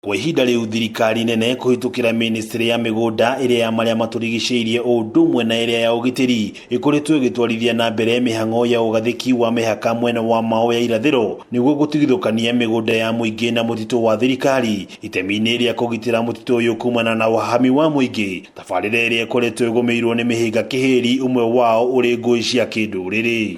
Kwa ihinda rĩu thirikari nene kũhĩtũkĩra ministry ya mĩgũnda ĩrĩa ya marĩa matũrigicĩirie o ũndũ ũmwe na ĩrĩa ya ũgitĩri ĩkoretwo ĩgĩtwarithia na mbere mĩhang'o ya ũgathĩki wa mĩhaka mwena wa Mau ya irathĩro nĩguo gũtigithũkania mĩgũnda ya mũingĩ na mũtitũ wa thirikari itemi-inĩ rĩa kũgitĩra mũtitũ ũyũ kumana na ũhahami wa mũingĩ. Tabarĩra ĩrĩa ĩkoretwo ĩgũmĩirwo nĩ mĩhĩnga kĩhĩri ũmwe wao ũrĩ ngũĩ cia kĩndũrĩrĩ.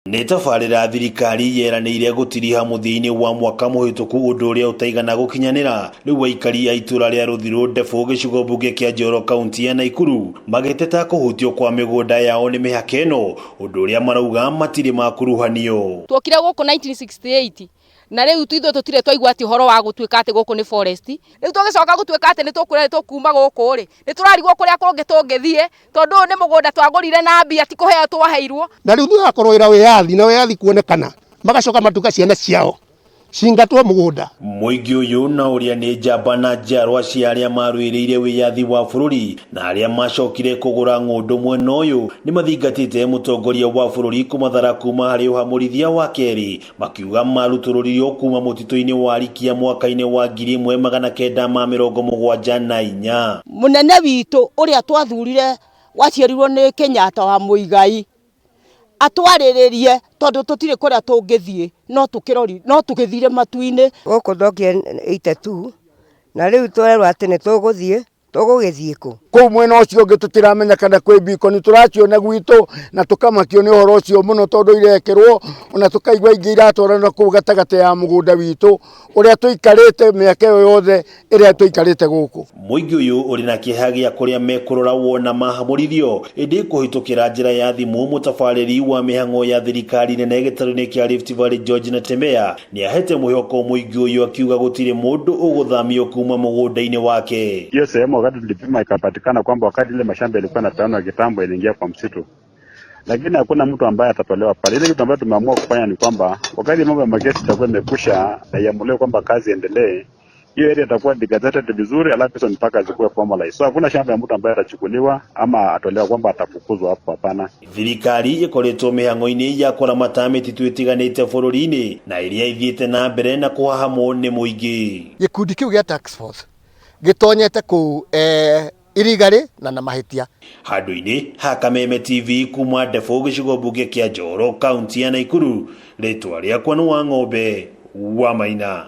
Nĩ tabarĩra thirikari yeranĩire gũtiriha mũthia-inĩ wa mwaka mũhĩtũku ũndũ ũrĩa ũtaigana gũkinyanĩra. Rĩu aikari a itũra rĩa Rũthirũ Ndebũ gĩcigo mbunge kĩa Njoro kaunti ya Naikuru magĩteta kũhutio kwa mĩgũnda yao nĩ mĩhaka ĩno ũndũ ũrĩa marauga matirĩ makuruhanio. Tuokire gũkũ 1968 na rĩu ithuĩ tũtirĩ twaigua atĩ ũhoro wa gũtuĩka atĩ gũkũ nĩ forest. Rĩu tũgĩcoka gũtuĩka atĩ nĩ tũkwĩra nĩ tũkuma gũkũ rĩ, nĩ tũrarigwo kũrĩa kũngĩ tũngĩthiĩ tondũ ũyũ nĩ mũgũnda twagũrire na mbia ti kũheo twaheirwo. Na rĩu thutha wa kũrũĩra wĩyathi na wĩyathi kuonekana, magacoka matuka ciana ciao cingatwo mũgũnda. Mũingĩ ũyũ na ũrĩa nĩ njamba na njiarwa cia arĩa marũĩrĩire wĩyathi wa bũrũri na arĩa macokire kũgũra ng'ũndũ mwena ũyũ nĩ mathingatĩte mũtongoria wa bũrũri kũmathara kuma harĩ ũhamũrithia wa kerĩ makiuga marutũrũrirwo kuma mũtitũ-inĩ wa Rikia mwaka-inĩ wa 1974. Mũnene witũ ũrĩa twathurire waciarirwo nĩ Kenyatta wa Muigai atwarĩrĩrie tondũ tũtirĩ kũrĩa tũngĩthiĩ no tũkĩrori no tũgĩthire matu-inĩ. Gũkũ ndokire 82 na rĩu twerwo atĩ nĩ tũgũthiĩ, tũgũgĩthiĩ kũ? Kũu mwena ũcio ũngĩ tũtiramenya kana kwĩ mbikoni tũraciona gwitũ na tũkamakio nĩ ũhoro ũcio mũno tondũ irekĩrwo ona tũkaigua ingĩ iratwarana kũu gatagatĩ ya mũgũnda witũ ũrĩa tũikarĩte mĩaka ĩyo yothe ĩrĩa tũikarĩte gũkũ. Mũingĩ ũyũ ũrĩ na kĩeha gĩa kũrĩa mekũrora wona mahamũrithio ĩndĩ kũhĩtũkĩra njĩra ya thimũ mũtabarĩri wa mĩhang'o ya thirikari nene gĩtarũ-inĩ kĩa Rift Valley George Natembeya nĩ ahete mwĩhoko mũingĩ ũyũ akiuga gũtirĩ mũndũ ũgũthamio kuma mũgũnda-inĩ wake. Hiyo sehemu wakati tulipima ikapatikana kwamba wakati ile mashamba ilikuwa inapeanwa kitambo iliingia kwa msitu, lakini hakuna mtu ambaye atatolewa pale. Ile kitu ambayo tumeamua kufanya ni kwamba wakati mambo ya makesi itakuwa imekwisha na iamuliwe kwamba kazi iendelee, hiyo area itakuwa degazetted vizuri, alafu hizo mipaka zikuwe formalized. So hakuna shamba ya mtu ambaye atachukuliwa ama atolewa kwamba atafukuzwa hapo, hapana. Thirikari ĩkoretwo mĩhang'o-inĩ ya kũramata mĩtitũ ĩtiganĩte bũrũri-inĩ na ĩrĩa ĩthiĩte na mbere na kũhahamwo nĩ mũingĩ. Gĩkundi kĩu gĩa task force gĩtonyete kũu irigarĩ na mahĩtia. Handũ-inĩ ha Kameme TV kuma Ndebũ gĩcigo mbunge kĩa Njoro kaunti ya Naikuru, rĩtwa rĩakwa nĩ Wang'ombe wa Maina.